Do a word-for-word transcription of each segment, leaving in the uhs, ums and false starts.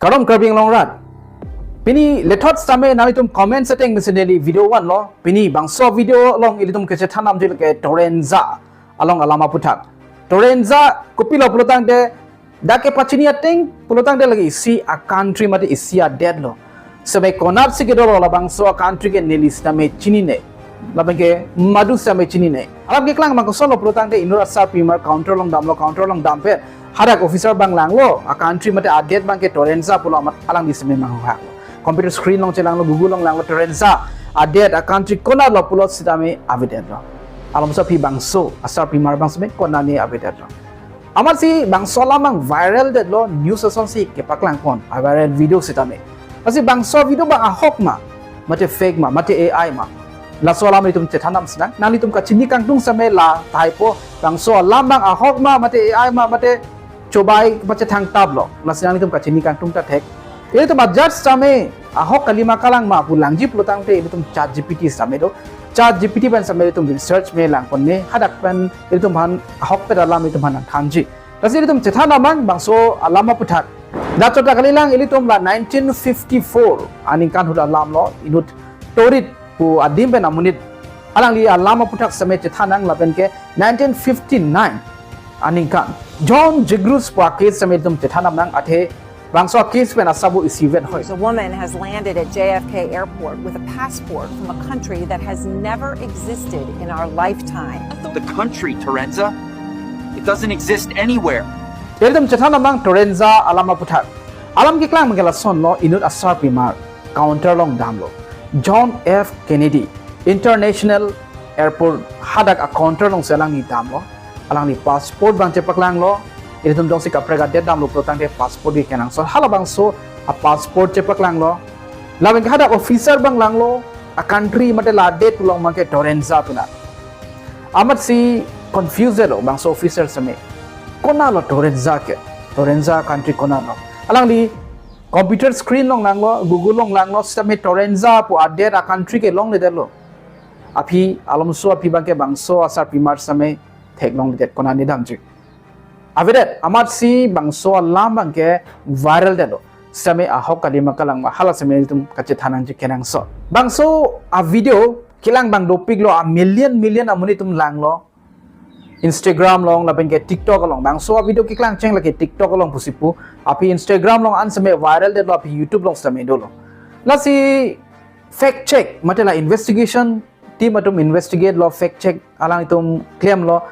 Kardom Karbi Anglong rat. Pini lethot sitame nanglitum comment setting meseneli video vanlo. Pini bangso video along ilitum kachethan damji lake Torenza along alam aputhak. Torenza kopilo pulotangte dak kepachini ateng pulotangte lake isi a-country mate isi adet lo. Sitame konatsi kedo lo labangso a-country ke neli sitame chinine. Lapen ke madu sitame chinine. Alam keklang abang kosonlo pulotangte inut asarpimar counter along damlo, counter along dampen hadak officer abang langlo, a-country mate adet abangke Torenza pulo amat alangli sitame manghuhaklo. Computer screen along chelanglo, Google along langlo, Torenza adet a-country konatlo pulo sitame avedetlo. Alomso aphi bangso asarpimar abang sitame konatne avedetlo. Amatsi bangso alam abang viral detlo, news asonsi kepaklangpon a-viral video sitame. Lasi bangso video abang ahok ma, mate fake ma, mate A I ma, laso alam ilitum chethan dam sinang. Nanglitum kachini kangtung sitame la tahai po, bangso alam abang ahok ma, mate A I ma, mate chobai, mate thangtaplo. Lasi nanglitum kachini kangtung ta thek. Ilitum ajat sitame ahok kali ma kalang ma pu langji pulotangte ilitum Chat G P T sitame do. Chat G P T pen sitame ilitum research me langpon me, hadak pen ilitum aphan ahokpet alam ilitum aphan nangthanji. Lasi ilitum chethan dam abang bangso alam aputhak. Dak chot ta kalilang, ilitum la nineteen fifty-four aningkan ahut alamlo, inut Torit pu adim pen amonit. Alangli alam aputhak sitame chethan nang lapen ke nineteen fifty-nine aningkan John Jagreus pu a-case sitame ilitum chethan dam nang, athe bangso a-case pen asabo isivet hoi. A woman has landed at J F K Airport with a passport from a country that has never existed in our lifetime. The country, Torenza? It doesn't exist anywhere. Ilitum chethan dam nang Torenza alam aputhak. Alam keklang abangke lasonlo, inut asarpimar counter along damlo. John F Kennedy International Airport hadak a-counter alongsi alangli damlo. Alangli passport abang chepaklanglo. Ilitum jongsi kaprek adet damlo pulotangte passport ke kenangsot. Halabangso a-passport chepaklanglo. Lapen ke hadak officer abang langlo, a-country mate la adet pulo abangke Torenza pu nat. Amatsi confused lo bangso officer sitame. Konatlo Torenza ke? Torenza country konatlo? Alangli computer screen along langlo, Google along langlo, sitame Torenza pu adet a-country ke longledetlo. Aphi alomso aphi abangke bangso asarpimar sitame theklongledet, konatne damji. Avedet, amatsi bangso alam abangke viral detlo. Sitame ahok kali ma kalang ma, hala sitame ilitum kachethan nangji kenangsot. Bangso a-video kelang abang dopiklo, a-million million amonit atum langlo. Instagram along lapen ke TikTok along. Bangso a-video keklangcheng lake TikTok along pusi pu. Aphi Instagram along an sitame viral detlo, aphi YouTube along sitame dolo. Lasi fact check, mate la investigation team atum investigate lo, fact check alangtum klemlo.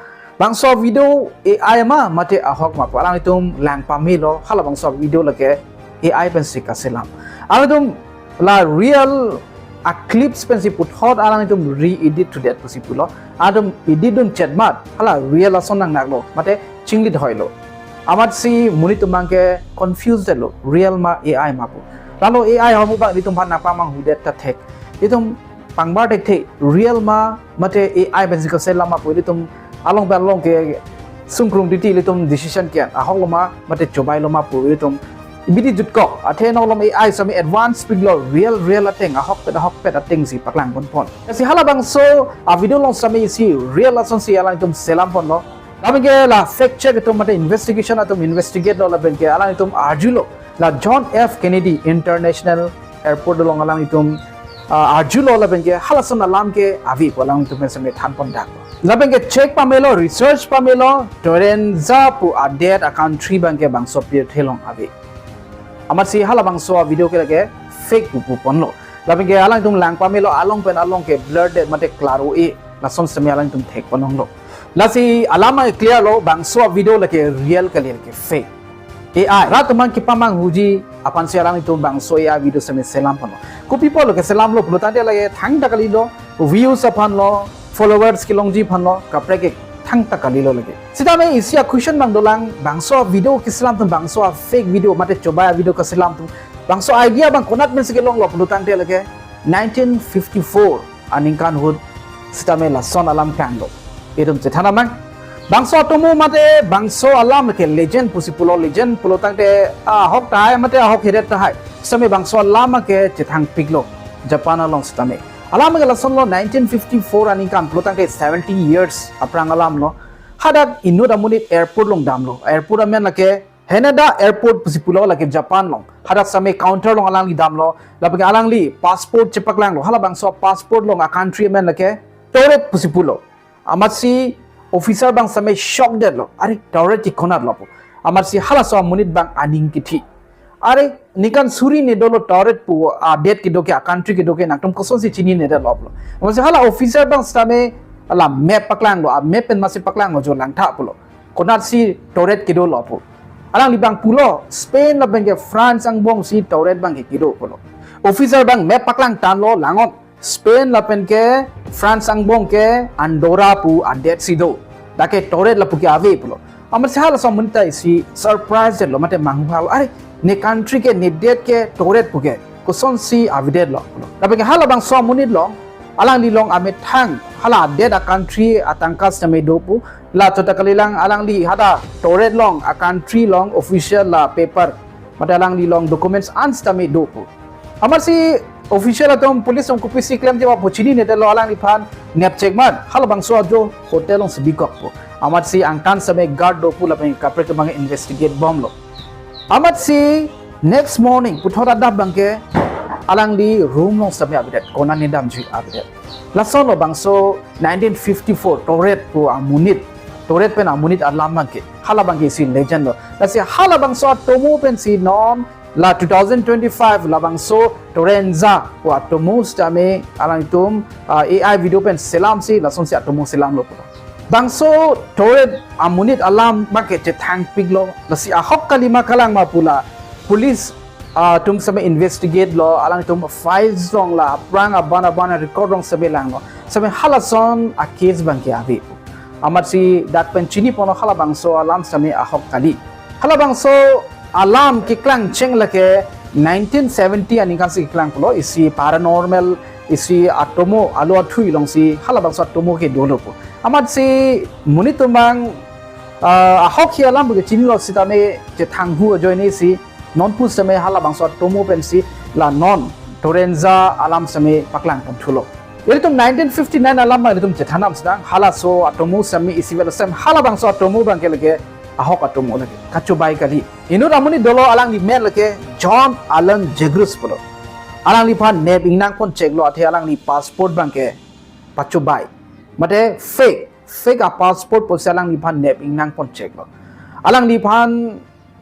Bangso video A I ma mate ahok ma pu alangtum lang pamelo, halabangso video lake A I pensi kaselam. Alangtum la real a-clips pensi puthot alangtum re-edit thudet pusi pulo. Alangtum edit dun chet mat, hala real ason nangnaklo, mate chinglit hoilo. Amatsi monit atum abangke confused lo, real ma A I ma pu. Lalo A I ahormu abang ilitum aphan nangpamanghudet ta thek. Ilitum pangbar thekthe, real ma mate A I pensi kaselam ma pu ilitum along pen along kesung krung titi ilitum decision ke-en, ahoklo ma mate chobailo ma pu ilitum bidi jutkok. Athe nonglom A I sitame advance piklo, real real ateng, ahokpet ahokpet atengsi paklang ponpon. Lasi halabangso a-video along sitame isi real asonsi alangtum selam ponlo. Lapen ke la fact check atum mate investigation atum investigate lo lapen ke alangtum arjulo, la John F Kennedy International Airport along alangtum, ah, arjulo lapen ke halason alam ke ave pu alangtum pen sitame than pon dak. Lapen ke check pamelo, research pamelo, Torenza pu adet a-country abangke bangso pirthe along ave. Amatsi halabangso a-video ke lake fake pu puponlo. Lapen ke alangtum lang pamelo, along pen along ke blur det mate klaro e, lason sitame alangtum thek ponlonglo. Lasi alam clear lo, bangso a-video lake real kali, lake fake. A I, rat atum abang kepamanghuji aphansi alangtum bangso A I video sitame selam ponlo. Kopi pulo keselamlo pulotangte lake thangta kalilo, views aphanlo, followers kelongji aphanlo, kaprek ke thangta kalilo lake. Sitame isi a-question abang dolang, bangso video keselam atum, bangso a-fake video mate chobai video keselam atum, bangso idea abang konat pensi kelonglo pulotangte lake nineteen fifty-four aningkan ahut sitame lason alam kanglo. Itum chethan dam nang. Bangso atomo mate bangso alam ke legend pusi pulo, legend pulotangte ahok tahai mate ahok hedet tahai. Sitame bangso alam ke chethang piklo Japan along sitame. Alam ke lasonlo, nineteen fifty-four aningkan pulotangte seventy years aphrang alamlo. Hadak inut amonit airport along damlo. Airport amen lake Haneda Airport pusi pulo lake Japan along. Hadak sitame counter along alangli damlo. Lapen ke alangli passport chepaklanglo. Halabangso passport along a country amen lake Tourette pusi pulo. Amatsi officer abang sitame shock detlo. Are, Tourette ke konat lo pu. Amatsi halaso amonit abang aning kithi. Are, ningkan suri ne dolo Tourette pu a-date kedo ke, a country kedo ke nangtum kosonsi chinine detlo pulo. Amatsi hala officer abang sitame la map paklanglo, a map pen masi paklanglo jo langtha pulo. Konatsi Tourette kedo lo pu. Alangli abang pulo, Spain lapen ke France angbongsi Tourette abang ke kedo pulo. Officer abang map paklangtanglo, langon. Spain lapen ke France angbong ke Andorra pu a-date si do. Dak ke Tourette lapu ke ave pulo. Amatsi halaso amonit ta isi surprise lo, mate manghu hal. Are, ne country ke, ne date ke Tourette pu ke kosonsi avedetlo pulo. Lapen ke halabangso amonit along, alangli along amethang, hala a-date, a country atangka sitame do pu. La chot ta kalilang, alangli hadak Tourette along, a country along official la paper, mate alangli along documents an sitame do pu. Amatsi official atum, police atum kopisi klemji ma pu chinine detlo, alangliphan nepchek mat halabangso ajo hotel alongsi bikok pu. Amatsi angtan sitame guard do pu lapen kaprek abang investigate bomlo. Amatsi next morning puthot adap abang ke alangli room along sitame avedet, konane damji avedet. Lasonlo bangso nineteen fifty-four Tourette pu amonit, Tourette pen amonit alam abang ke. Hala abang ke isi legend lo. Lasi halabangso atomo pensi non la two thousand twenty-five labangso Torenza pu atomo sitame alangtum, ah, A I video pen selamsi lasonsi atomo selamlo pulo. Bangso Tourette amonit alam abang ke chethangpiklo. Lasi ahok kalima kalang ma pu la police, ah, atum sitame investigate lo, alangtum files along la aphrang aban aban record along sitame langlo. Sitame halason a case abang ke ave. Amatsi dak pen chiniponlo halabangso alam sitame ahok kali. Halabangso alam keklang cheng lake nineteen seventy aningkan si keklang pulo, isi paranormal, isi atomo alo athui alongsi halabangso atomo ke dolo pu. Amatsi monit atum abang, ah, ahok hi alam ke chinilo sitame chethanghu ajoine si non pu sitame halabangso atomo pensi la non Torenza alam sitame paklang pon thulo. Ilitum nineteen fifty-nine alam abang ilitum chethan nam sedang, halaso atomo sitame isi vel sem, halabangso atomo abang ke lake ahok atomo lake, kachobai kali. Inut amonit dolo, alangli amen lake John Allen Jagros pulo. Alangliphan nep ingnang pon cheklo, athe alangli passport abang ke pachobai. Mate fake, fake a passport pusi alangliphan nep ingnang pon cheklo. Alangliphan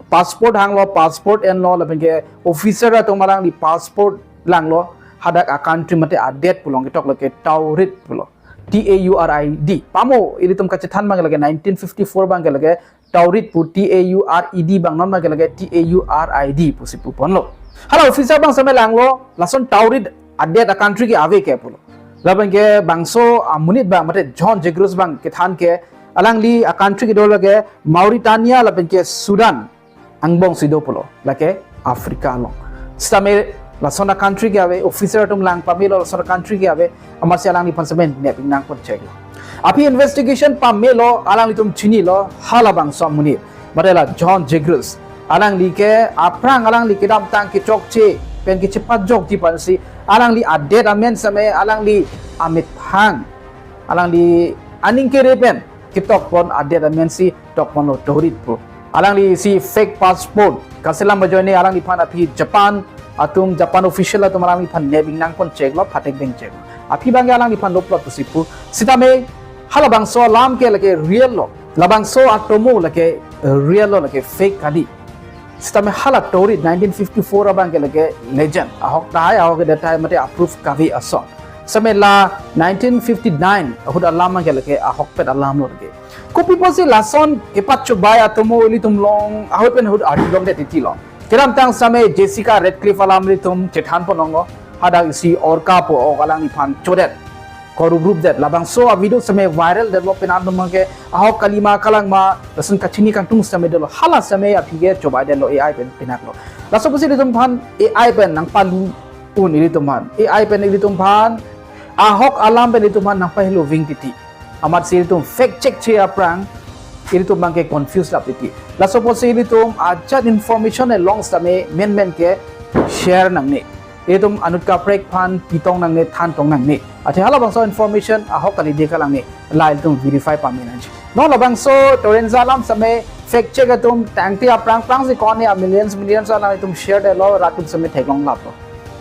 passport hanglo, passport enlo, lapen ke officer atum alangli passport langlo, hadak a country mate a date pu along ketok lake Taured pulo. T A U R I D. Pamo, ilitum kachethan abang lake nineteen fifty-four abang ke lake Taured pu, T A U R E D abang non abang ke lake T A U R I D pusi pu ponlo. Hala officer abang sitame langlo, lason Taured a date a country ke ave ke pulo. Lapen ke bangso amonit abang mate John Jagros abang kethan ke, alangli a country kedo lake Mauritania lapen ke Sudan angbongsi do pulo, lake Africa along. Sitame lason a country ke ave, officer atum lang pamelo lason a country ke ave, amatsi alangliphan sitame nep ingnang pon cheklo. Aphi investigation pamelo, alanglitum chinilo halabangso amonit, mate la John Jagros. Alangli ke aphrang alangli kedamtang kechokche pen kechepajokji pensi alangli a date amen sitame alangli amethang, alangli aning kere pen ketok pon a date amensi tok ponlo Taured pu. Alangli isi fake passport kaselam ajoine alangliphan aphi Japan atum, Japan official atum alangliphan nep ingnang pon cheklo, phatek beng cheklo. Aphi abang ke alangliphan loplo pusi pu. Sitame halabangso alam ke lake real lo. Labangso atomo lake real lo, lake fake kali. Sitame hala Taured nineteen fifty-four abang ke lake legend. Ahok tahai, ahok ke tahai mate a proof kave ason. Sitame la nineteen fifty-nine ahut alam abang ke lake ahokpet alam lo lake. Kopi pusi lason kepachobai atomo ilitum along ahut pen ahut arjulongdet titi lo. Kedamtang sitame Jessica Ratcliffe alam ilitum chethan pon longlo. Hadak isi orca pu ok alangliphan chodet, korup rup det, labangso a video sitame viral det lo, penang atum abang ke ahok kalima kalang ma, lason kachini kangtung sitame dolo, hala sitame aphi ke chobai det lo, A I pen pinak lo. Laso pusi ilitum aphan A I pen nangpalu un ilitum aphan, A I pen ilitum aphan ahok alam pen ilitum aphan nangpahelo ving titi. Amatsi ilitum fact check che aphrang ilitum abang ke confuse lap titi. Laso pusi ilitum ajat information along sitame menmen ke share nangne. itum anut kaprek aphan pitong nangne, thantong nangne. Athe halabangso information ahok kali de kalang ne, la ilitum verify pame nangji. Non labangso Torenza alam sitame fact check atum tangte aphrang phrangsi ko-an a millions millions alang itum share detlo, rat atum sitame theklong laplo.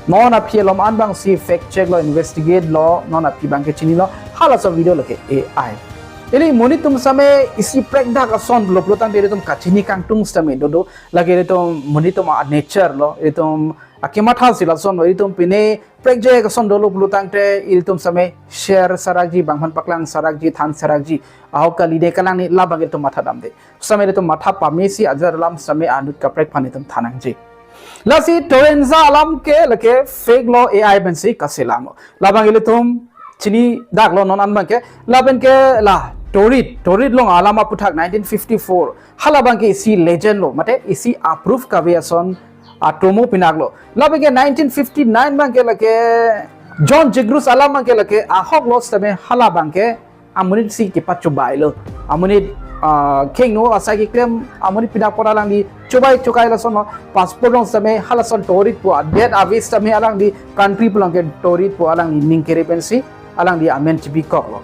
Non aphi alom an abangsi fact check lo, investigate lo, non aphi abangke chinilo, halaso video lake A I. Ili monit atum sitame isi prekdak ason lo pulo tangte ilitum kachini kangtung sitame dodo, lake ilitum monit atum a nature lo, ilitum akemathasi lason lo, ilitum pine prekjak ason dolo pulo tangte ilitum sitame share sarakji, bang aphan paklang sarakji, than sarakji, ahok kali de kalang ne, labang ilitum matha damde. Sitame ilitum matha pamesi ajat alam sitame anut kaprek aphan itum than nangji. Lasi Torenza alam ke lake fake lo, A I pensi kaselam lo. Labang ilitum chini daklo non an abangke, lapen ke la Torit, Torit along alam aputhak nineteen fifty-four. Halabangke isi legend lo, mate isi approve kave ason atomo pinaklo. Labangke nineteen fifty-nine abangke lake John Zegers alam abangke lake ahok lo sitame halabangke amonit si kepachobai lo. Amonit, ah, khengno asai keklem amonit pinak apot alangli chobai chokai lason lo. Passport along sitame halason Torit pu adet avis sitame alangli country pu along ke Torit pu alangli ning kere pensi alangli amen chibikok lo.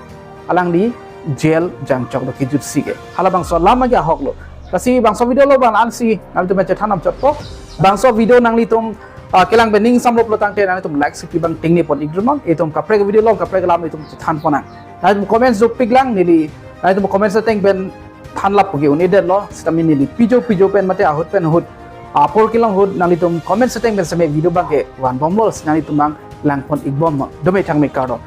Alangli jail jangchok lo kejutsi ke. Halabangso alam ke ahok lo. Lasi bangso video lo bang ansi nanglitum chethan nangchotpo. Bangso video nanglitum, ah, kelang pen ning samlo pulo tangte nanglitum like si pibang tengne pon ikdun non. Itum kaprek video lo, kaprek alam itum chethan ponnang. Nanglitum comments dopik lang neli. Nanglitum comments ateng pen than lap puke un-edetlo. Sitame neli pijo pijo pen mate ahut pen ahut, apor kelong ahut nanglitum comments ateng pen sitame video abangke vanbomlo, nanglitum abang lang pon ikbom. Dome thangme, kardom.